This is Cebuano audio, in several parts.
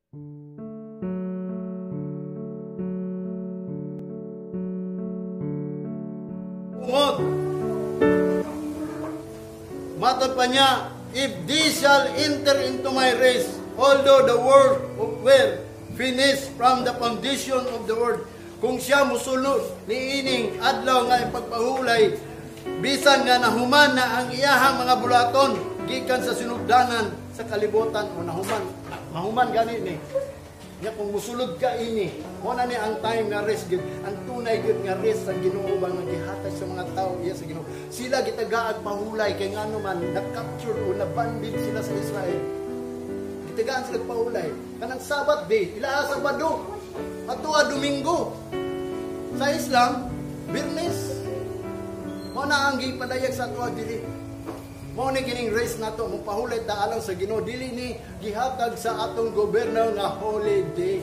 Tungod. Matod pa niya, "If these shall enter into my rest, although the world were finished from the foundation of the world." Kung siya musulod niining adlaw nga ipagpahulay, bisan nga nahuman na ang iyahang mga bulaton gikan sa sinugdanan sa kalibutan o nahuman, mahuman gani ni. Nya kung musulod ka ini, mo na ni ang time nga rest gyud, ang tunay gyud nga rest sa Ginoo ba nga gihatag sa mga tao iya sa Ginoo. Sila gitagaag pahulay kay ngano man na-capture o na-bandit sila sa Israel. Gitagaan sila pahulay. Kanang Sabbath day, ila Sabado. Ato Domingo. Sa Islam, Biyernes. Mo na ang gipadayag sa ato dili. Mao ni kining rest nato, mopahulay ta alang sa Ginoo, dili ni gihatag sa atong gobyerno nga holiday.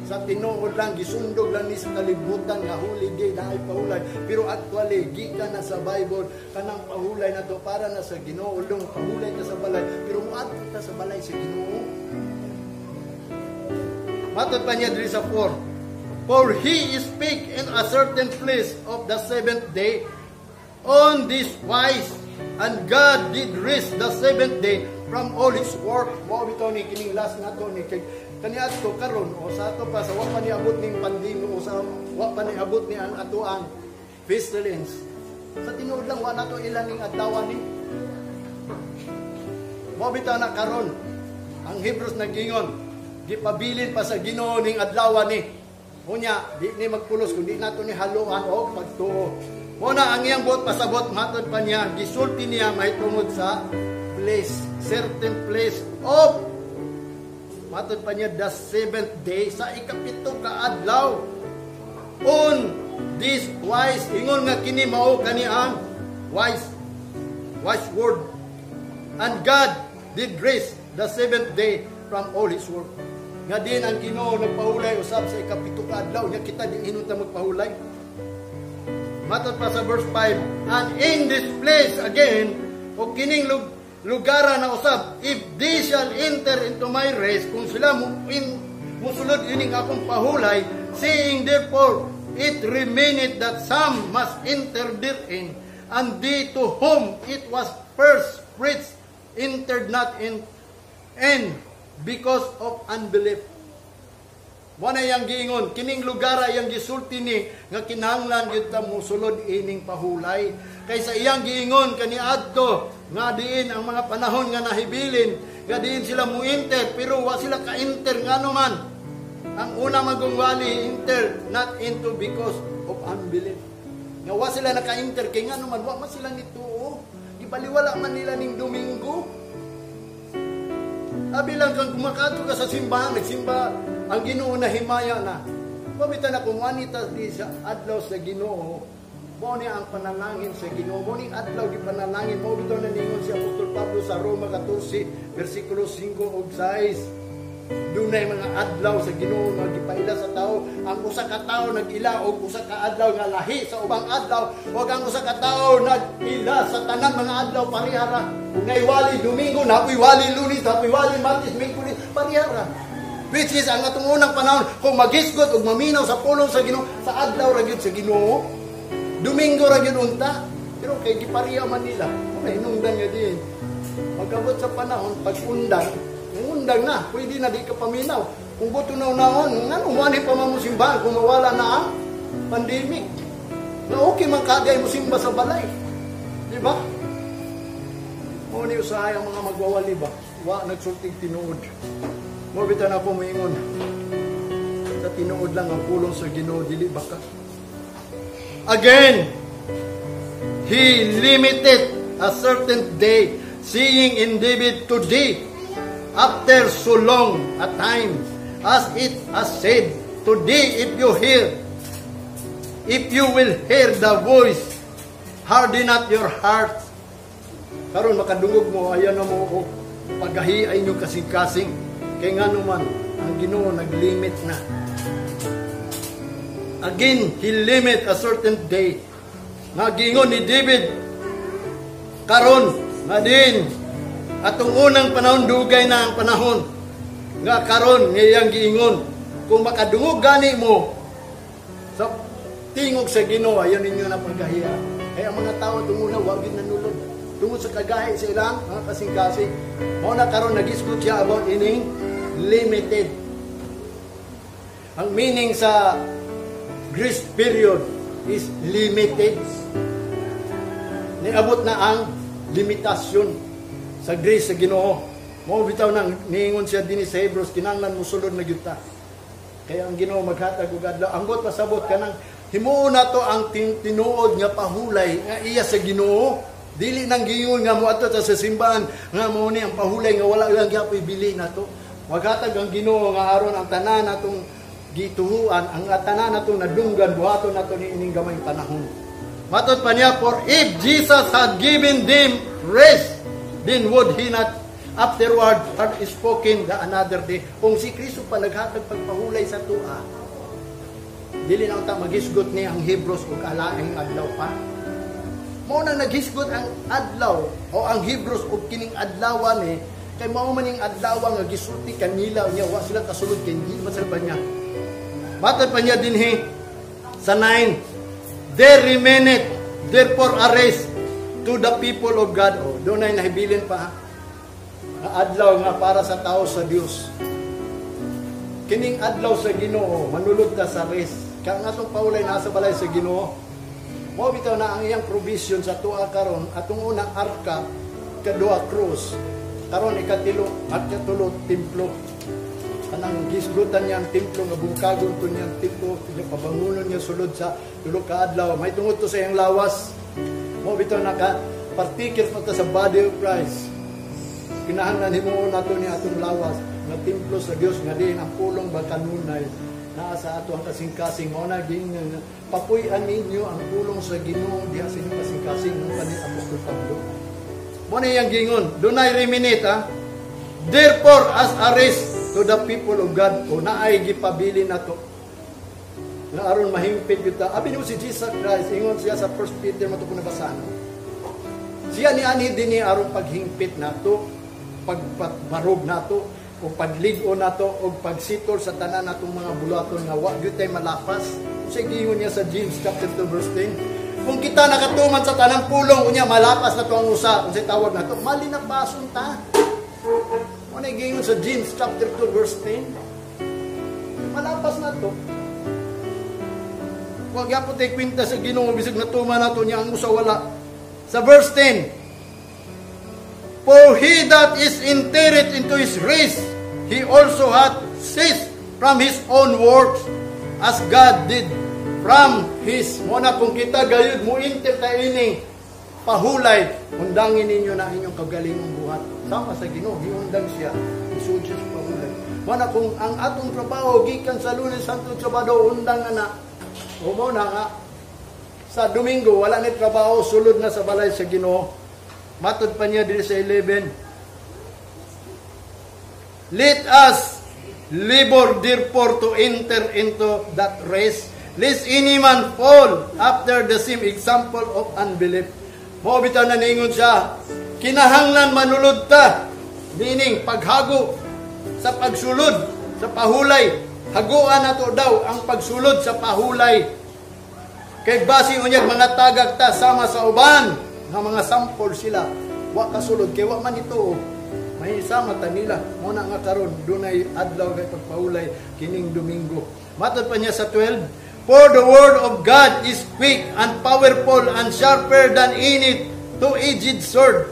Sa tinuod lang, gisundog lang ni sa kalibutan nga holiday na ay pahulay. Pero actually, gikan na sa Bible, kanang pahulay na to para na sa Ginoo, long pahulay ta sa balay, pero muadto ta sa balay sa Ginoo. Matod pa niya diri sa 4. "For he speak in a certain place of the seventh day on this wise, and God did rest the seventh day from all his work." Mao bitaw ni kining last nato ni kay kaniadto karon o sa ato pa sa wa pa ni abot ning pandemya o sa wa pa ni abot ni ang atoang pestilence. Sa tinuod lang, wa nato ilan ning adlaw ni. Mao bitaw na karon ang Hebrews nag-ingon, gipabilin pa sa Ginoo ning adlaw ni. Unya, di ni magpulos kung di nato ni haluan og pagtuo. Mo na ang iyang buot pasabot, matod pa niya, gisulti niya mahitungod sa place, certain place of, matod pa niya, the seventh day, sa ikapito ka adlaw. On this wise, ingon nga kini mao kani ang wise word. "And God did rest the seventh day from all his work." Nga din ang Ginoo nagpahulay usab sa ikapito ka adlaw nya kita di hinunta magpahulay. Matod pa sa verse 5, "And in this place again," o kining lugara na usab, "if they shall enter into my rest," kung sila mo in, musulod ining akong pahulay, "seeing therefore it remaineth that some must enter therein, and they to whom it was first preached entered not in, and because of unbelief." Mo na yang giingon, kining lugar ay ang gisulti ni nga kinahanglan gyud ta mosulod ining pahulay. Kay sa iyang giingon kaniadto nga diin ang mga panahon nga nahibilin, nga diin sila mo-enter pero wa sila ka-enter, ngano man. Ang una magungwali, enter not into because of unbelief. Nga wa sila naka-enter kay ngano man wa man sila nituo. Gibaliwala man nila ning Domingo. Abi lang kang kumakato ka sa simbahan, nagsimba, ang Ginoo na himaya na. Pamita na kung wanita di sa adlaw sa Ginoo, mao ni ang panalangin sa Ginoo, mao ni adlaw gipanalangin, mao bitaw na ningon si Apostol Pablo sa Roma 14, versikulo 5 ug 6. Dunay mga adlaw sa Ginoo nga gipaila sa tao. Ang usa ka tawo nag-ila og usa ka adlaw nga lahi sa ubang adlaw, ug ang usa ka tawo nag-ila sa tanan mga adlaw parehara. Kung naiwali Domingo, napoy wali Lunes, napoy wali Martes, Miyerkules, parehara. Which is ang atong unang panahon kung magisgot ug maminaw sa pulong sa Ginoo, sa adlaw ra gyud sa Ginoo. Domingo ra gyud unta. Pero kay gipareha man nila, kung hinungdan nga din. Pagabot sa panahon, pag undang, undang na, pwede na di ka paminaw. Kung buto na unahon, ngano wani pa man mo simbahan kung mawala na ang pandemic? Na okay man kagay mo simba sa balay. Di ba? Mo ni usahay ang mga magwawali ba? Wa nagsultig tinuod. Mo bitan ako moingon. Sa tinuod lang ang pulong sa Ginoo, dili baka. "Again, he limited a certain day, saying in David, 'Today, after so long a time, as it has said, today if you will hear the voice, harden not your heart.'" Karon makadungog mo, ayan na mo o pagahi ay inyong kasing-kasing. Kay nga naman, ang Ginoo naglimit na. "Again, he limit a certain day." Nga giingon ni David, karon, nga din, atong unang panahon, dugay na ang panahon. Nga karon ngayang giingon, kung makadungog gani mo sa tingog sa Ginoo, ayaw ninyo na pagkahiya. Kaya ang mga tao tunguna wa gyud nanulod tungod sa kagahi sa ilang mga kasing-kasing. Mao na karon nagisgot siya about ining limited. Ang meaning sa grace period is limited. Niabot na ang limitasyon sa grace sa Ginoo. Mao bitaw nang niingon siya dinhi sa Hebrews, kinahanglan mosulod na gyud ta. Kaya ang Ginoo maghatag og adlaw. Ambot pasabot kanang himuon nato ang tinuod nga pahulay nga iya sa Ginoo. Dili nang giingon nga moadto ta sa simbahan nga mao ni ang pahulay nga wala lang gyapoy bili nato. Maghatag ang Ginoo nga aron ang tanan natong gituhuan, ang tanan natong nadunggan, buhaton nato ni ining gamayng panahon. Matod pa niya, "For if Jesus had given them rest, then would he not afterward have spoken the another day?" Kung si Kristo pa naghatag pagpahulay sa atoa, dili na unta maghisgot ni ang Hebrews og alaing adlaw pa. Mao nang naghisgot ang adlaw o ang Hebrews og kining adlaw ni kay mao man ning adlaw nga gisulti kanila niya wa sila kasulod kay hindi man sila niya. Matod pa niya dinhi sa 9, "There remaineth therefore a rest to the people of God." Oh, dunay nahibilin pa nga adlaw nga para sa tao sa Dios. Kining adlaw sa Ginoo, manulod ta sa rest. Kaya ang atong pahulay nasa balay sa Ginoo. Mao bitaw na ang iyang provision sa atoa karon, atong una arka, kadua cross, karon ikatilo at katulo templo. Kanang gisgutan niya ang templo nga bungkagon to niya ang templo, niya pabangunon niya sulod sa 3 ka adlaw. May tungod to sa iyang lawas. Mao bitaw naka partakers pa ta sa body of Christ. Kinahanglan himuon nato ni atong lawas nga templo sa Dios nga diin ang pulong ba kanunay naa sa ato ang kasing-kasing. Mao na ging papuy-an ninyo ang pulong sa Ginoo diha sa inyong kasing-kasing ng ni Apostol Pablo. Mao na iyang gingon, dunay remaineth ha. Therefore as a rest to the people of God, o naay gipabili nato nga aron mahimpit gyud ta. Abi nimo si Jesus Christ, ingon siya sa 1 Peter mato ko nabasahan. Siya ni ani dinhi aron paghingpit nato, pagbarog nato, o paglig-o nato o pagsitol sa tanan natong mga buluhaton nga wa gyud tay malapas. Unsay giingon niya sa James chapter 2 verse 10? Kung kita nakatuman sa tanang pulong, unya malapas na to ang usa, unsay tawag nato? Malinapason ta. Mao na giingon sa James chapter 2 verse 10. Malapas na to. Wa gyapon tay kwenta sa Ginoo bisag natuman nato niya ang usa wala. Sa verse 10, "For he that is entered into his rest, he also hath ceased from his own works, as God did from his." Mao na kung kita gayud mo enter ta ining pahulay, undangin ninyo na inyong kagalingong buhat. Sama sa Ginoo, giundang siya, isud siya sa pahulay. Mao na kung ang atong trabaho gikan sa Lunes hangtod Sabado, undang na na. O mao na nga sa Domingo wala ni trabaho, sulod na sa balay sa Ginoo. Matod pa niya diri sa 11. "Let us labor therefore to enter into that rest, lest any man fall after the same example of unbelief." Mao bitaw na ningon siya, kinahanglan manulod ta, meaning paghago sa pagsulod sa pahulay. Haguan nato daw ang pagsulod sa pahulay. Kay basi unyag mga tagak ta sama sa uban nga mga sample sila wa kasulod kay wa man ito may sama ta nila. Mo na nga karon dunay adlaw kay pagpahulay kining Domingo. Matod pa niya sa 12, "For the word of God is quick and powerful and sharper than any two-edged sword,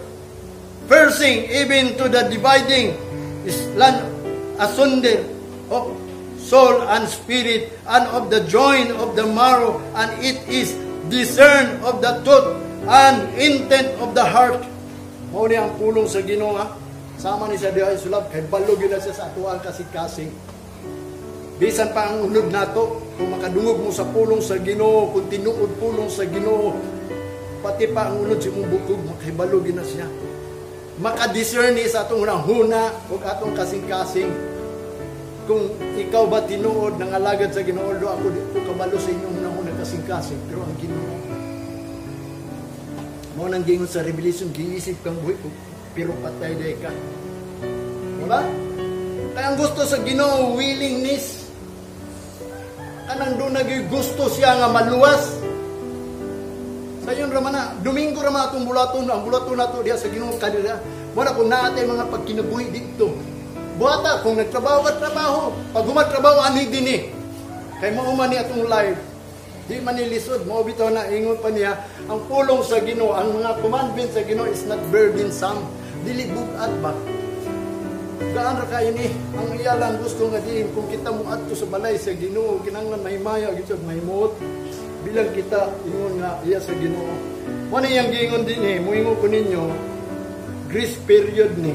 piercing even to the dividing is asunder of soul and spirit and of the joint of the marrow, and it is discern of the thought and intent of the heart." Mao ni ang pulong sa Ginoo ha. Sama ni sa diha sulab kay balo gyud na siya sa atoang kasing-kasing. Bisan pa ang unod nato, kung makadungog mo sa pulong sa Ginoo, kung tinuod pulong sa Ginoo, pati pa ang unod sa imong bukog, makahibalo gyud na siya. Makadiscern ni sa atong huna ug atong kasing-kasing. Kung ikaw ba tinuod nang alagad sa Ginoo, do ako di ko kabalo sa inyong hunahuna kasing-kasing, pero ang Ginoo mao nang giingon sa Revelation, giisip kang buhi pero patay day ka. Wala? Kaya ang gusto sa Ginoo, willingness. Kanang doon gusto siya nga maluwas. Sayon ra man na, Domingo ra man atong bulaton, ang bulaton nato diha sa Ginoo kadira. Wala kung naa tay mga pagkinabuhi didto. Buhata kung nagtrabaho ka trabaho, pag humatrabaho ani dinhi. Kay mao man ni atong life. Di man ni lisod, mao bitaw na ingon pa niya, ang pulong sa Ginoo, ang mga commandment sa Ginoo is not burdensome. Dili bug-at ba? Gaan ra kayo ni ang iya lang gusto nga diin kung kita moadto sa balay sa Ginoo, kinahanglan mahimaya gyud sa mahimuot bilang kita ingon nga iya sa Ginoo. Mo ni iyang giingon dinhi, moingon ko ninyo, grace period ni.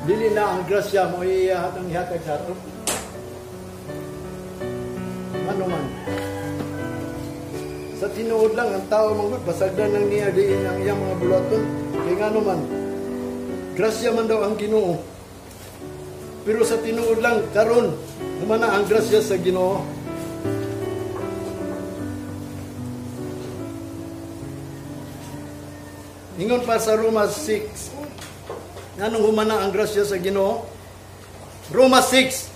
Dili na ang grasya mo iya ang ihatag sa ato. Ano man. Sa tinuod lang ang tao manggod basagdan lang niya diin ang iyang mga bulaton. Kay ngano man, grasya man daw ang Ginoo. Pero sa tinuod lang karon humana ang grasya sa Ginoo. Ingon pa sa Roma 6. Nganong humana ang grasya sa Ginoo? Roma 6.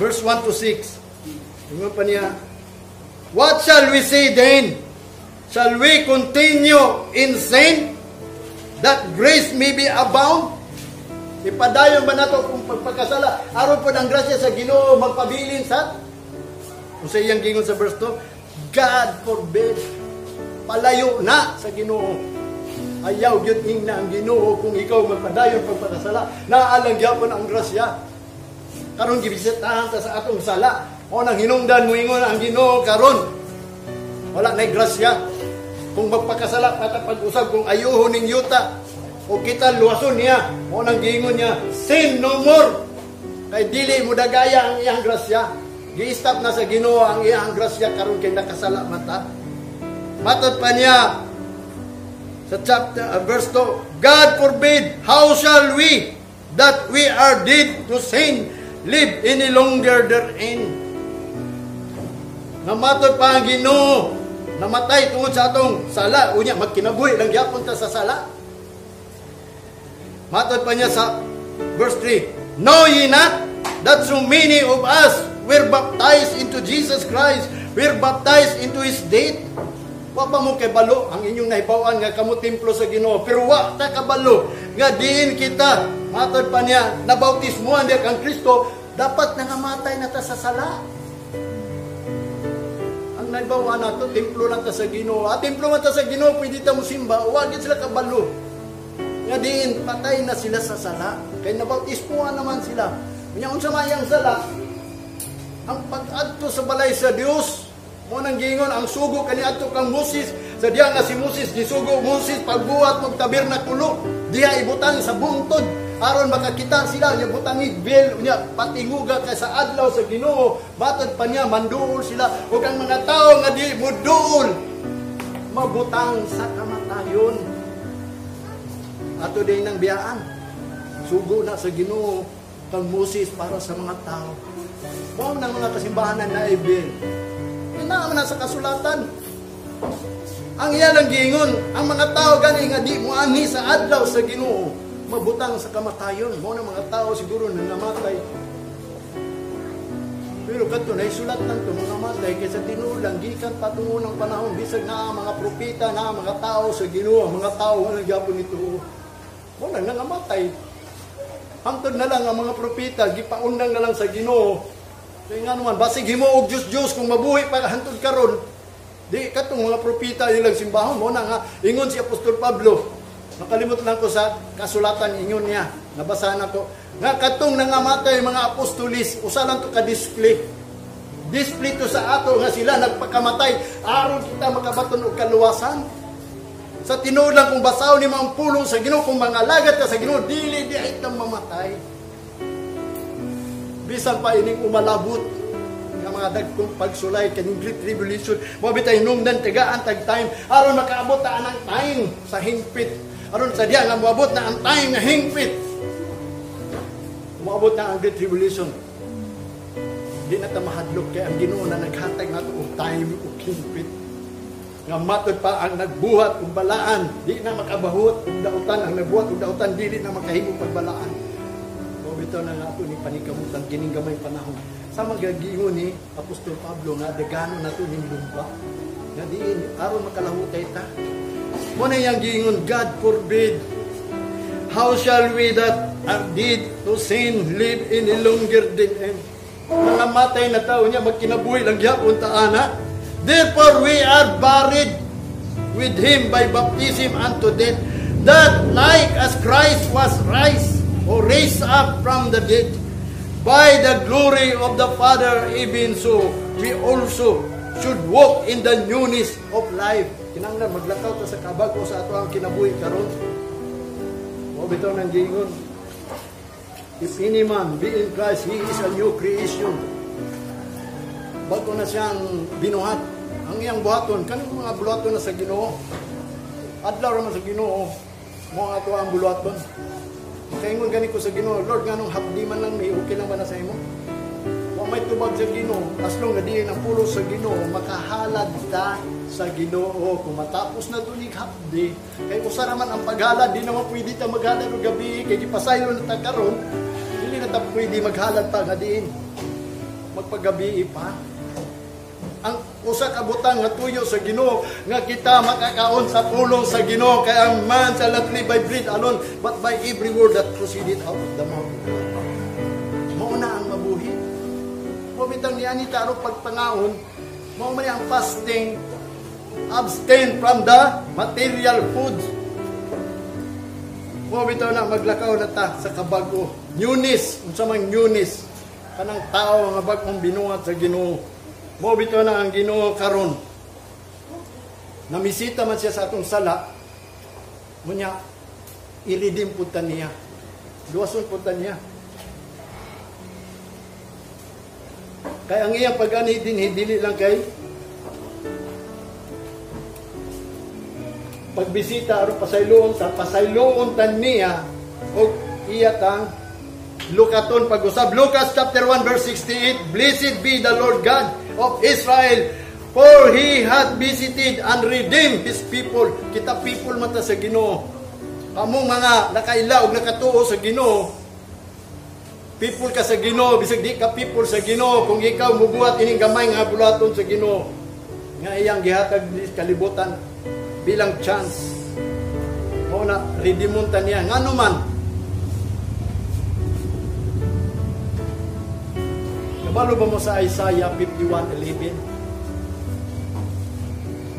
Verse 1 to 6. Ingon pa niya, what shall we say then? Shall we continue in sin that grace may be abound? Ipadayon ba nato kung pagpakasala? Aron po ang grasya sa Ginoo magpabilin sa? Kung sa iyang gingon sa verse 2, God forbid, palayo na sa Ginoo. Ayaw gyud ingna ang Ginoo kung ikaw magpadayon pagpakasala. Naalang gyapon ang grasya. Karon gibisitahan ta sa atong sala. O nang hinungdan moingon ang Ginoo karon. Wala nay grasya. Kung magpakasala pa ta pag-usab kung ayuhon ning yuta o kita luwason niya. O nang giingon niya, sin no more. Kay dili mo dagaya ang iyang grasya. Gi-stop na sa Ginoo ang iyang grasya karon kay nakasala mata. Matod pa niya sa chapter verse 2, God forbid, how shall we that we are dead to sin live any longer therein? Namatod pa ang Ginoo, namatay tungod sa atong sala, unya magkinabuhi lang gyapon ta sa sala. Matod pa niya sa verse 3, know ye not that so many of us were baptized into Jesus Christ, were baptized into His death? Wa pa mo kay balo ang inyong nahibaw-an nga kamo templo sa Ginoo, pero wa ta kabalo nga diin kita. Matod pa niya, nabautismuhan diha kang Kristo, dapat nangamatay na ta sa sala. Ang nahibaw-an nato, templo lang ta sa Ginoo. At templo man ta sa Ginoo, pwede ta mosimba, wa gid sila kabalo nga diin patay na sila sa sala. Kay nabautismuhan naman sila. Unya unsa man iyang sala? Ang pag-adto sa balay sa Dios. Mo nang giingon ang sugo kaniadto kang Moses, sa diha nga si Moses gisugo Moses pagbuhat og tabernakulo, diha ibutang sa buntod aron makakita sila, nya butang veil, unya patinguga kay sa adlaw sa Ginoo. Matod pa niya manduol sila ug ang mga tawo nga di moduol mabutang sa kamatayon. Ato din nang biyaan. Sugo na sa Ginoo kang Moses para sa mga tao. Mao nang mga kasimbahanan na veil. Naa man sa kasulatan. Ang iya lang giingon, ang mga tao gani nga di moanhi sa adlaw sa Ginoo, mabutang sa kamatayon. Mao nang mga tao siguro na namatay. Pero kadto naisulat lang to mga matay kaysa tinuod lang gikan patungo ng panahon bisag naa mga propeta, naa mga tao sa Ginoo, mga tao wala gyapon nito. Mao nang nangamatay. Hangtod na lang ang mga propeta gipaundang na lang sa Ginoo. Kaya nga naman, basig himo og Diyos-Diyos kung mabuhi pa hantod karon. Di katong mga propeta ilang simbahon mo na nga ingon si Apostol Pablo. Nakalimot lang ko sa kasulatan ingon niya. Nabasa na ko nga katong nangamatay mga apostolis, usa lang to ka display. Display to sa ato nga sila nagpakamatay aron kita makabaton og kaluwasan. Sa tinuod lang kung basahon nimo ang pulong sa Ginoo, kung mangalagat ka sa Ginoo, dili di ay ta mamatay. Bisan pa ining umalabot nga mga dagkong pagsulay kaning Great Tribulation, mo bitay hinungdan tagaan tag time aron makaabot ta anang time sa hingpit. Aron sa diya nga moabot na ang time nga hingpit. Moabot na ang Great Tribulation. Di na ta mahadlok kay ang Ginoo na naghatag nato og time ug hingpit. Nga matod pa ang nagbuhat og balaan, di na makabahuot og dautan, ang nagbuhat og dautan dili na makahimo pagbalaan. Mao bitaw na nga ato ni paningkamutan kining gamay panahon. Sa magagiingon ni Apostol Pablo nga dagano nato ning lumba. Nga diin aron makalahutay ta. Mo na iyang giingon, God forbid. How shall we that are dead to sin live any longer than mga matay na tao niya magkinabuhi lang gyapon ta ana. Therefore we are buried with him by baptism unto death, that like as Christ was raised or raised up from the dead by the glory of the Father, even so we also should walk in the newness of life. Kinahanglan maglakaw ta sa kabago sa ato ang kinabuhi karon. Mao bitaw nang giingon, if any man be in Christ, he is a new creation. Bago na siyang binuhat. Ang iyang buhaton, kanang mga buhaton na sa Ginoo. Adlaw ra man sa Ginoo, mo ang ato ang buluhaton. Makaingon gani ko sa Ginoo, Lord, nganong hapdi man lang mi, okay lang ba na sa imo? Wa may tubag sa Ginoo, as long na diin ang pulos sa Ginoo, makahalad ta sa Ginoo. Kung matapos na tunig hapdi, kay usa raman ang paghalad, di naman pwede ta maghalad og gabi, kay gipasaylo na ta karon, dili na ta pwede maghalad pa nga diin. Magpagabi pa. Ang usa ka butang nga tuyo sa Ginoo nga kita makakaon sa pulong sa Ginoo, kay ang man shall not live by bread alone but by every word that proceeded out of the mouth of God. Mao na ang mabuhi. Mao bitang niani ta aron pagpangaon, mao man ang fasting, abstain from the material foods. Mao bitaw na maglakaw na ta sa kabago. Newness, unsa man newness kanang tao nga bag-ong binuhat sa Ginoo. Mao bitaw na ang Ginoo karon. Namisita man siya sa atong sala, munya i-redeem pud ta niya. Luwason pud ta niya. Kay ang iyang pag-anhi dinhi dili lang kay pagbisita aron pasayloon ta, pasayloon ta niya og iya tang lukaton pag-usab. Lucas chapter 1 verse 68, blessed be the Lord God of Israel, for He hath visited and redeemed His people. Kita people man ta sa Ginoo. Kamong mga nakaila og nakatuo sa Ginoo, people ka sa Ginoo, bisag di ka people sa Ginoo, kung ikaw mubuhat ining gamay nga bulaton sa Ginoo nga iyang gihatag kalibutan bilang chance. Mao na redeemon ta niya. Ngano man? Kabalo ba mo sa Isaiah 51:11?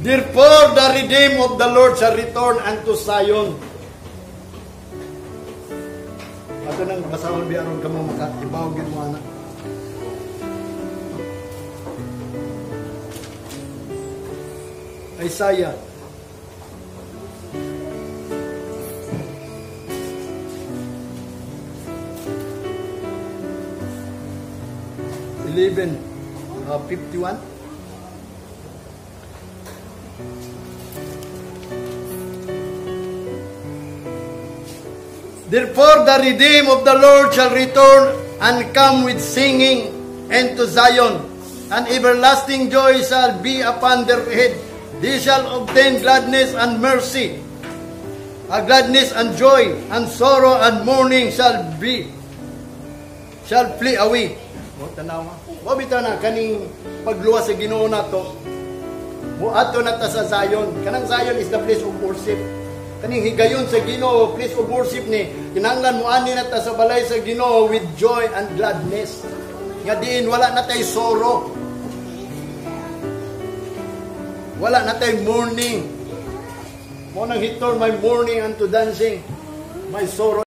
Therefore the redeemed of the Lord shall return unto Zion. Ato nang basahon bi aron kamo makaibaw gid mo ana. Isaiah 11:51. Therefore the redeemed of the Lord shall return and come with singing unto Zion, and everlasting joy shall be upon their head. They shall obtain gladness and mercy, a gladness and joy, and sorrow and mourning shall flee away. O, tanawa. Mao bitaw na kaning pagluwas sa Ginoo nato. Moadto na ta sa Zion. Kanang Zion is the place of worship. Kaning higayon sa Ginoo, place of worship ni. Kinahanglan moani na ta sa balay sa Ginoo with joy and gladness. Nga diin wala na tay sorrow. Wala na tay mourning. Mo nang he turned my mourning unto dancing, my sorrow